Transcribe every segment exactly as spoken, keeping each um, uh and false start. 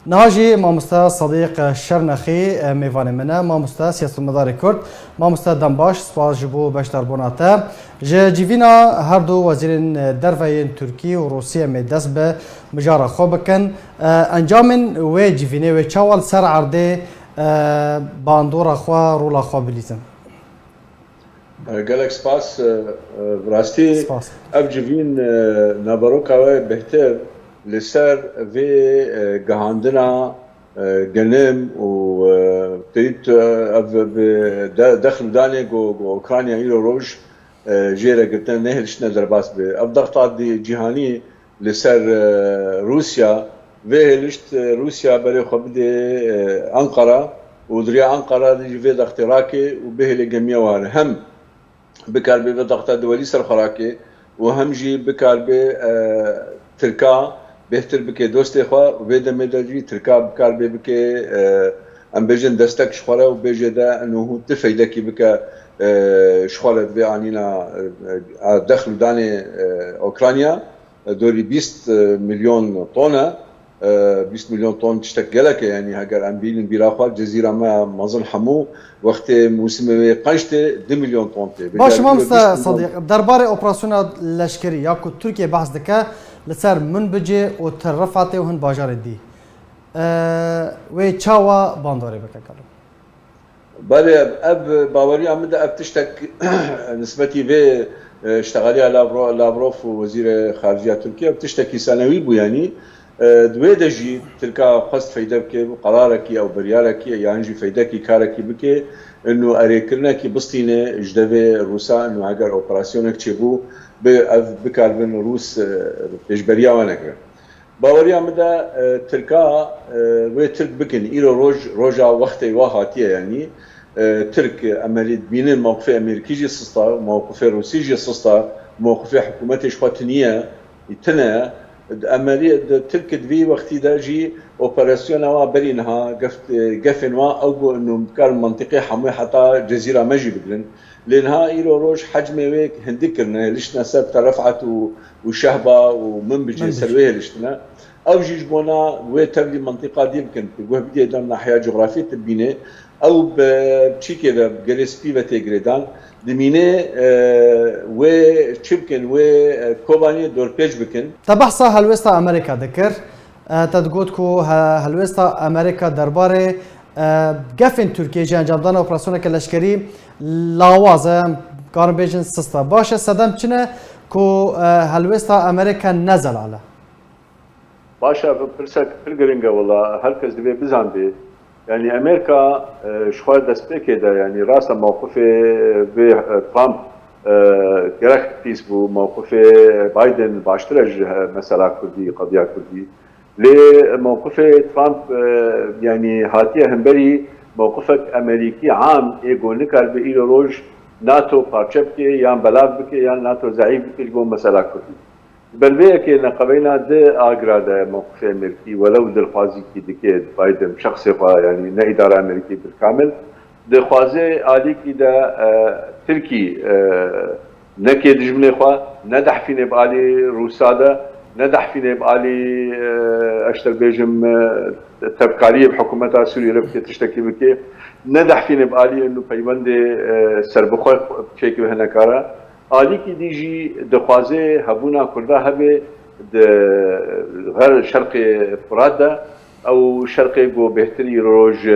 Niha jî mamoste Sedîq Şernexî mêvanê min e, mamoste siyasetmedarê Kurd. Mamoste dem baş, spas ji bo beşdarbûna te. Ji civîna her du wezîrên derve yên Tirkî û Rûsiyê em ê dest bi mijara xwe bikin. Encamên wê civînê wê çawa li ser erdê bandora xwe, rola xwe bilîzin? Gelek spas. Bi rastî ev civîn naveroka we bêhtir li ser vê gihandina genim û pêwît ev bi dexl û danê ku Ukrayna îro roj jê re girtine nehêliştine derbas be. Ev dexta cîhanî li ser Rûsya, vê hêlişt Rûsya berê xwe bidê Enqera û di riya Enqera de jî vê dextê rake û bihêlê gemiya wan hem bikar bê vê dexta duwelî ser xwe rake û hem jî bikar bê Tirka bêhtir bike dostê xwe û vê demê de jî Tirka bikar bê bike em bêjin destek ji xwe re û bêjê de eno hûn ti feydekî bike ji xwe re di vê anîna dexl û danê Ukrayna. Dorî bîst milyon ton e. Bîst milyon ton tiştek gelek e, yanî heger em bînin bîra xwe, cezîra me mezin hemû wextê mûsimê wê qenc tê, du milyon ton tê. Baş e, mamoste Sedîq, derbarê operasyona leşkerî ya ku Tirkiye behs dike, li ser Minbicê û Tel Rifatê û hin bajarê dî, wê çawa bandorê bike gelo? Belê, ev baweriya min de ev tiştek nisbetî vê ştexaliya Lavrov û Wezîrê Xarice ya Tirkiye ev tiştekî senewî bû, yanî di wê de jî Tirka xwest feyde bike, qerarekî ew biryarekî yan jî feydekî karekî bike, ino erêkirinekî bistîne ji devê Rûsa, ino heger operasyonek çêbû, bi ev bikaribin Rûs pêşberiya wan negirin. Baweriya min de Tirka wê Tirk bikin. Îro roj roja wextê wa hatiye, yanî Tirk emerî dibînin mewqifê Amerîkî jî sista, mewqifê Rûsî jî sista, mewqifê hikûmetê ji xwe tiniye, tine ye. Emerî di Tirk di vî wextî de jî operasyona wa berî niha, gef, gefên wa ew bû ino bikar mentiqê hemû heta cezîra me jî bigirin. Lê niha îro roj hecmê wê hindik kirine, hêliştine ser Terefat û, û Şehba û Minbicê ser wê hêliştine. Ew jî ji bona wê tevlî mentiqa dî bikin, tu guh bidê dan nahiya cografî tu bînê. Ew bi çîkê ve, bi gelê spî ve tê girêdan. Dimînê wê çi bikin, wê Kobaniyê dorpêç bikin. Te behsa helwêsta Amerîka dikir. Te digot ku helwêsta Amerîka derbarê gefên Tirkiyê ji encamdana operasyoneke leşkerî lawaz e, em karin bêjin sist e. Baş e, sedem çi ne ku helwêsta Amerîka ne zelal e? Baş e, pirsek pir giring e wela, her kes divê bizanbê. Yanî Amerîka ji xwe destpêkê de, yanî rast e mewqifê vê Trump gerek pîs bû, mewqifê Biden baştir e ji mesela Kurdî, qediya Kurdî. Lê mewqifê Trump, e, yanî hatiye hemberî mewqifek Amerîkî am ê ku nikaribe îro roj NATO parçe bike yan belav bike yan NATO zeîf bike ji bo mesela Kurdî. Ber vê yekê neqebeyna di agra de mewqifê Amerîkî welew dilxwazîkî dike Biden şexsê xwe, yanî ne îdara Amerîkî bilkamil, dixwaze alîkî de, e, Tirkî, e, neke dijminê xwe, ne dehfîne bi alî Rûsa de, ne dehfîne bi alî, e, ez ji te bêjim, e, tevkariyê bi hikûmeta Sûriyê re bike, tiştekî bike, ne dehfîne bi alî eno peywendê, e, serbixwe çêkibe hinekara. Alîkî dî jî dixwaze hebûna Kurda hebe di her şerqê Furat de, ew şerqê ku bêhtir îro roj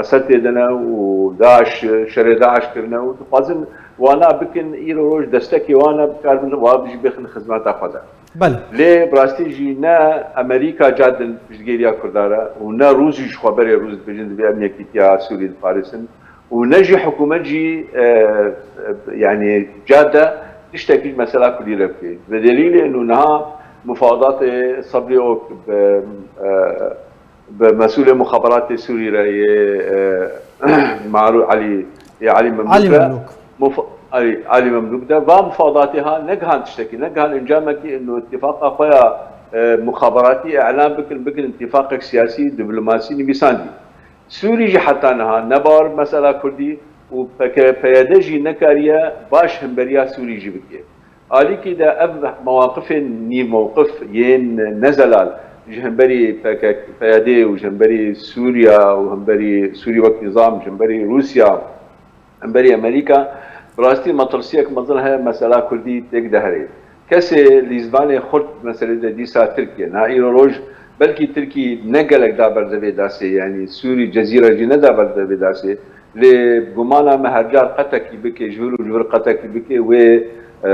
Esed tê de ne û DAIŞ, şerê DAIŞ kirine û dixwazin wana bikin, îro roj destekê wan e, bikaribin wa jî bêxin xizmeta xwe de. Belê. Lê bi rastî jî ne Amerîka ca din piştgiriya Kurda re û ne Rûs jî ji xwe berê Rûs dibêjin divê em yekîtiya Sûrî diparêzin. Û ne jî hikûmet jî, e, e, yanî ca de tiştekî ji mesela Kurdî re bike. Bi delîlê û niha mufadatê Sebrî Ok bi, e, bi mesûlê muxaberatê Sûrî re yê, e, Marû Elî, yê Elî Memlûk Elî re, Memlûk. Muf-, Elî, Elî Memlûk de va mufadatê ha negihan tiştekî, negihan encamekî ino îtîfaqa xwe ya, e, muxaberatî îlan bikin, bikin îtîfaqek siyasî, diplomasî nivîsandî. Sûrî jî heta niha ne bawer bi mesela Kurdî û P K P Y D jî nekariye baş hemberiya Sûrî jî bike. Alîkî de ev mewaqifên nîv mewqif yên nezelal ji hemberî P K K, P Y D û ji hemberî Sûriya û hemberî Sûrî wek nîzam, ji hemberî Rûsya, hemberî Amerîka, bi rastî metirsiyek mezin heye mesela Kurdî têk de herê. Kesê lîzvanê xurt meselê de dîsa Tirkiye. Na îro roj belkî Tirkî ne gelek da berde vê dasê, yanî Sûrî Cezîra jî neda berde vê dasê. Lê gumana me her car qetekî bike, ji vir û ji vir qetekî bike, wê, e,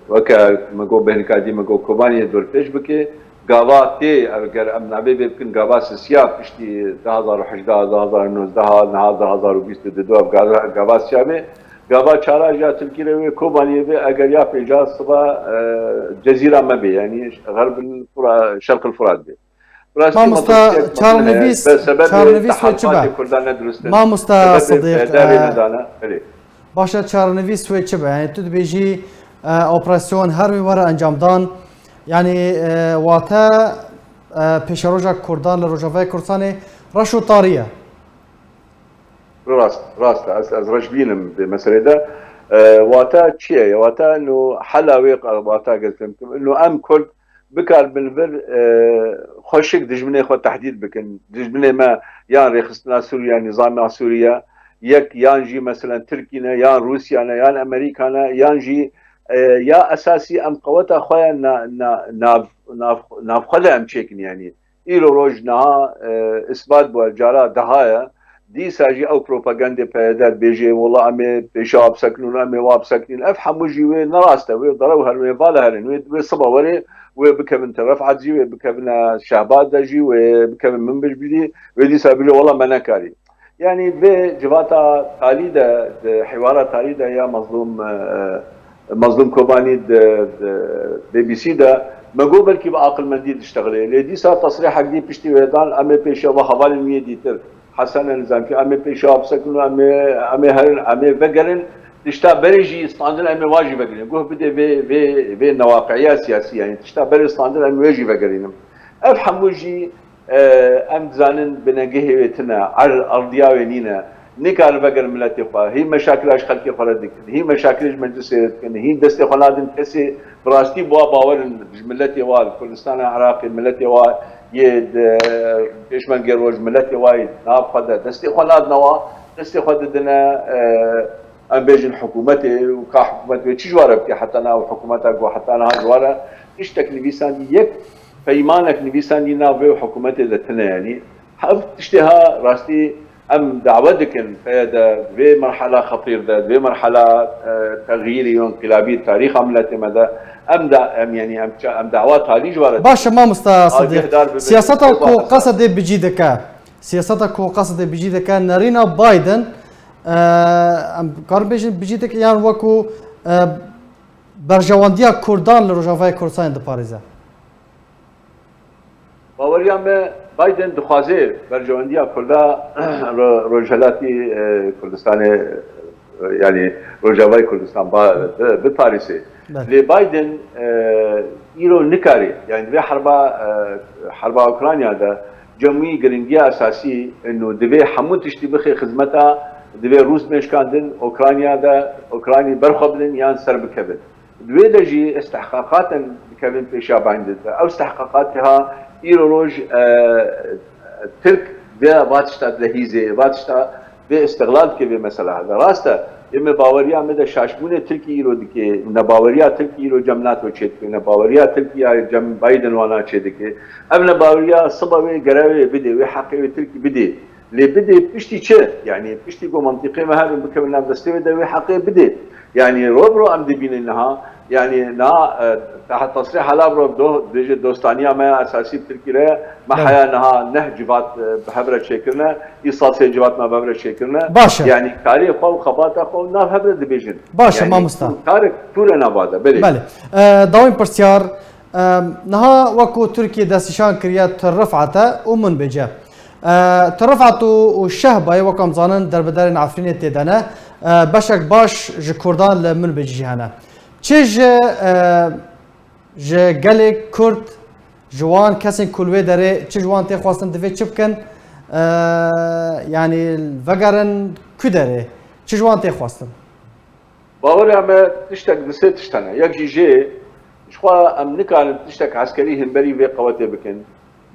weke me got bêhnika dî me got Kobaniyê dorpêç bike. Gava tê, ev ger em navê vê bikin, gava sisiya piştî du hazar û hejdeh, du hazar û nozdeh, niha du hazar û bîst û du ev gava, gava sisiya bê. Gava çara jî ya Tirkî re wê Kobaniyê bê, eger ya pêca siba, e, Cezîra me bê, yanî Xerbil Fura-, Şerqil Furat bê. Bi rastî Mamosta, metirsiyek mezin heye. Çarenivîs, Be sebebê çarenivîs wê çi be? Teharbatê Kurdan ne dirust in. Mamosta Sebebê Sidiq, P Y D rê e, nedane. Belê. Baş e, çarenivîs wê çi be? Yanî tu dibêjî, e, operasyon her wê were encamdan. Yanî, e, wate, e, pêşeroja Kurdan li Rojavayê Kurdistanê reş û tarî ye. Rast, rast e. Ez, ez reşbîn im vê meselê de. E, wate çi ye? Wate no hela wê wate gel fêm kim. No em Kurd bikaribin vir, e, xweşik dijminê xwe tehdîd bikin. Dijminê me yan rêxistina Sûriye, nîzama Sûriye, yek yan jî meselen Tirkî ne, yan Rûsya ne, yan Amerîka ne, yan jî, e, ya esasî em qeweta xwe ya na-, na-, nav-, nav-, navxwe de em çêkin yanî. Îro roj niha, e, isbat bû, cara daha ye. Dîsa jî ew propagandê P Y D dibêje, wela em ê pêşa wa bisekinûn, em ê wa bisekinîn. Ev hemû jî wê ne rast e, wê derew herin, wê vala herin, wê, wê siba werê, wê bikevin Tel Refat jî, wê bikevine Şehbaz de jî, wê bikevin Minbij jî, wê dîsa bêje, wela me nekarî. Yanî vê civata talî de, di hîwara talî de ya Mezlûm, e, Mezlûm Kobanî di, di B B C de me got belkî bi aqilmendî diştexilê. Lê dîsa tesrîhek dî piştî wê dan, em ê pêşiya va hevalên wî yê dîtir, Hesen el Zanfî, em ê pêşiya bisekin û em ê, em ê herin, em ê vegerin. Tişta berê jî standin em ê wa jî vegerin. Guh bide vê, vê, vê newaqiya siyasî, yanî tişta berê standin em wê jî vegerînim. Ev hemû jî, e, em dizanin binegehê wê tune, er-, erdiya wê nîne. Nikarin vegerin miletê xwe. Hîn meşakila ji xelkê xwe re dikin. Hîn meşakilê ji meclisê re dikin. Hîn destê xwe nadin kesê bi rastî bi wa bawer in, ji miletê wa, li Kurdistana Iraqê, miletê wa yê di pêşmergê roj, miletê wa yê nav xwe de destê xwe nadine wa, destê xwe didine, e, em bêjin hikûmetê û ka hikûmet wê çi ji wa re bike, heta niha ew hikûmeta ku heta niha ji wa re tiştek nivîsandî, yek peymanek nivîsandî nav vê hikûmetê de tune, yanî. Ev tiştê ha rastî em dawe dikin, peye de vê merhala xetîr de, vê merhala, e, texyîrî û înqilabî tarîxa miletê me de, em da, em, yanî em ça-, em dawa talî ji wa re Baş e, dikin. Mamosta Sidiq. Agêhdar bibin, Siyaseta ku Qesedê bicî dike, siyaseta ku Qesedê bicî dike, nerîna Biden, e, em karin bêjin bicî dike yan wekû, e, berjewendiya Kurdan li Rojavayê Kurdistanê diparêze? Baweriya me, Biden dixwaze berjewendiya Kurda ro-, Rojhelatî, e, Kurdistanê, e, yanî Rojavayê Kurdistan ba-, bi-, biparêze. Belê. Lê Biden, e, îro nikare, yanî di vê herba, e, herba Ukrayna de cem wî giringiya esasî ino divê hemû tiştî bixe xizmeta, divê Rûs bên şikandin, Ukrayna de, Ukraynî berxwe bidin yan ser bikevin. Di wê de jî istihqaqatin dikevin pêşa Biden de. Ew istihqaqatê ha îro roj, e, Tirk vê va tişta dilehîzê, va tişta vê istiqlal dike vê mesela de. Rast e, ê me baweriya me de şaşbûnê Tirkî îro dike, nebaweriya Tirkî îro cem NATO çê dike, nebaweriya Tirkî ya cem Biden wana çê dike. Ev nebaweriya siba wê gere wê bidê, wê heqê wê Tirkî bidê. Lê bidê piştî çi? Yanî piştî ku mentiqê me herin bikevin nav destê wê de wê heqê bidê. Yanî ro bi ro em dibînin niha. Yanî niha, e, teha tesrîh hala bi ro do-, dibêje dostaniya me ya esasî bi Tirkî re ye. Me Evet. heya niha neh civat, e, bi hev re çêkirine. Îsal sê civat me bi hev re çêkirine. Baş e. Yanî karê xwe û xebata xwe nav hev re dibêjin. Baş e, Yanî mamosta. Karek tûre nava de. Belê. Belê. E, dawîn pirsyar, e, niha wekû Tirkiye destnîşan kiriye Tirrifate û Minbicê. E, Tirrifat û, û Şehbayê, wek em zanin, derbedarên Efrînê tê de ne. E, beşek baş ji Kurdan li Minbicê jî hene. Çi ji, e, ji gelê Kurd, ji wan kesên ku li wê derê, çi ji wan tê xwestin, divê çi bikin? E, yanî vegerin ku derê? Çi ji wan tê xwestin? Baweriya me tiştek di sê tişt hene. Yek jî jê, jixwe em nikarin tiştek eskerî himberî vê qewetê bikin.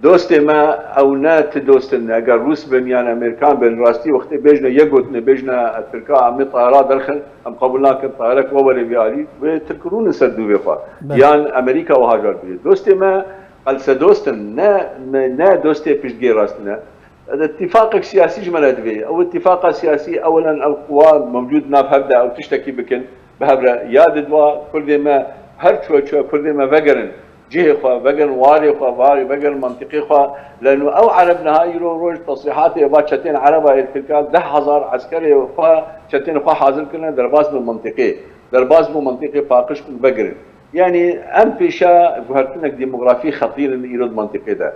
Dostê me ew ne ti dost in. Eger Rûs bin yan Amerîkan bin, rastî wextê bêjne yek gotine, bêjne Tirka em ê tayara derxin, em qebûl nakin tayarek we were vî alî, wê Tirk rûnin ser dûvê xwe. Belê. Yan Amerîka wiha car bidê. Dostê me qelse dost in, ne, ne, ne dostê piştgê rast ne. Îtîfaqek siyasî ji me re divê. Ew îtîfaqa siyasî ewelen ew quwa mewcûd nav hev de ew tiştekî bikin, bi hev re ya didwa Kurdê me her çuwe çuwe Kurdê me vegerin cihê xwe, vegerin warê xwe, varê vegerin mentiqê xwe. Leno ew Ereb niha îro roj tesrîhatê va çetên Ereba ê Tirka deh hezar eskerê xwe, çetên xwe hazir kirine derbas bi mentiqê. Derbas bi mentiqê paqij bin vegirin. Yanî em pêşa guhertinek demografî xetîr in îro di mentiqê de.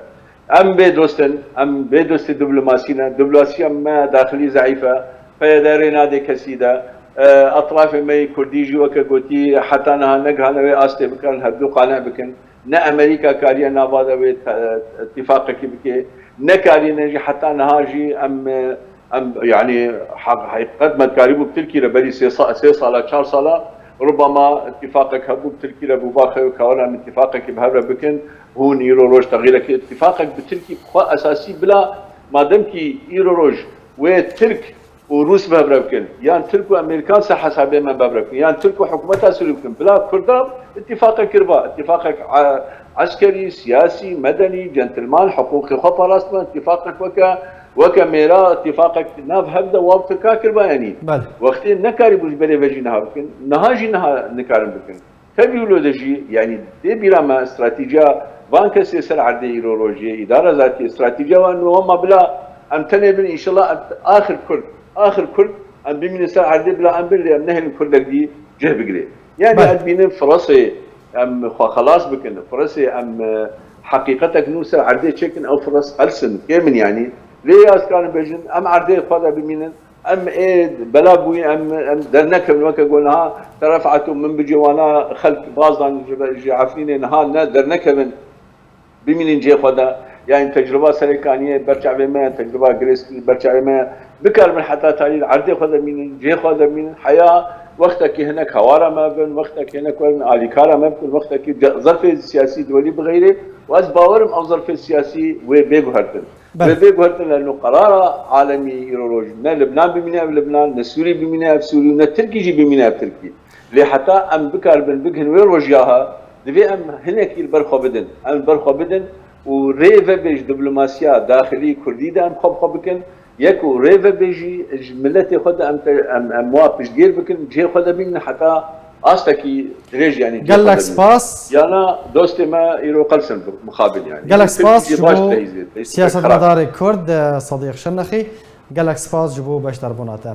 Em bê dost in, em bê dostê diplomasî ne. Diplomasiya me daxilî zeîf e. P Y D rê nade kesî de. E, etrafê me yê Kurdî jî weke gotî heta niha negihane wê astê bikarin hevdu qane bikin. Ne Amerîka kariye nava de wê te-, îtîfaqekî bike. Nekarîne jî heta niha jî em, e, em, yanî heq-, heqîqet me dikarîbû bi Tirkî re berî sê sa-, sê sala, çar sala, rubama îtîfaqek hebû bi Tirkî re bû, va xeyo kawera em îtîfaqekî bi hev re bikin, hûn îro roj texîrekî îtîfaqek bi Tirkî bi xwe esasî bila, madem kî îro roj wê Tirk û Rûs bi hev re bikin, yan Tirk û Amerîkan ser hesabê me bi hev re bikin, yan Tirk û hikûmeta Sûrî bikin, bila Kurda îtîfaqek kiriba, îtîfaqek e-, eskerî, siyasî, medenî, centilman, hiqûqê xwe parastibin, îtîfaqek weke, weke mêra, îtîfaqek nav hev de wa bi Tirka kiriba, yanî Belê. Wextê nekarîbû ji berê ve jî niha bikin, niha jî niha nikarin bikin. Tevî wilo de jî, yanî dê bîra me stratîjiya van kesê ser erdê îro rojê, îdara zatî, stratîjiya wan niha ma bila em tenê bin, înşallah axir Kurd, axir Kurd em bimînin ser erdê bila em bin lê em nehêlin Kurdek dî cih bigire. Yanî Belê. Ez dibînim firasê em xwe xelas bikin, firasê em, e, heqîqetek nû ser erdê çêkin, ew firas qels in, kêm in yanî. Lê ya ez karim bêjin, em erdê xwe de bimînin, em ê bela bûyî, em, em dernekevin weke got niha Teref Ato min bicê wana xelk baz dan ji, ji Efrînê niha ne dernekevin. Bimînin cihê xwe de. Yanî tecrûba Serêkaniyê ber çavê me ye, tecrûba Girêskî ber çavê me ye. Bikaribin heta tarî li erdê xwe de mînin, cihê xwe de mînin. Heya wextekî hinek hawara me bin, wextekî hinek werin alîkara me bikin, wextekî ce-, zerfê siyasî di welî bixeyrê. Û ez bawerim ew zerfê siyasî wê bê guhertin. Belê. Wê bê guhertin leno qerara alemî îro roj ne Libnan bimîne ev Libnan, ne Sûrî bimîne ev Sûrî, ne Tirkî jî bimîne ev Tirkî. Lê heta em bikaribin bigihin wê rojiya ha, divê em hinekî li ber xwe bidin. Em li ber xwe bidin û rê vebê ji diplomasiya daxilî kurdî de em xwe bi xwe bikin. Yek û rê vebê jî ji miletê xwe de em te-, em, em wa piştgêr bikin, cihê xwe de bînin heta astekî dirêj, yanî cihê xwe Gelek de bînin. Spas. Yana dostê me îro qels in mixabin yanî. Gelek Tirkî spas jî ji baş bo dihîzê, dihîzê siyasetmedarê Kurd, e, Sadiq Şirnexî. Gelek spas ji bo beşdarbûna te.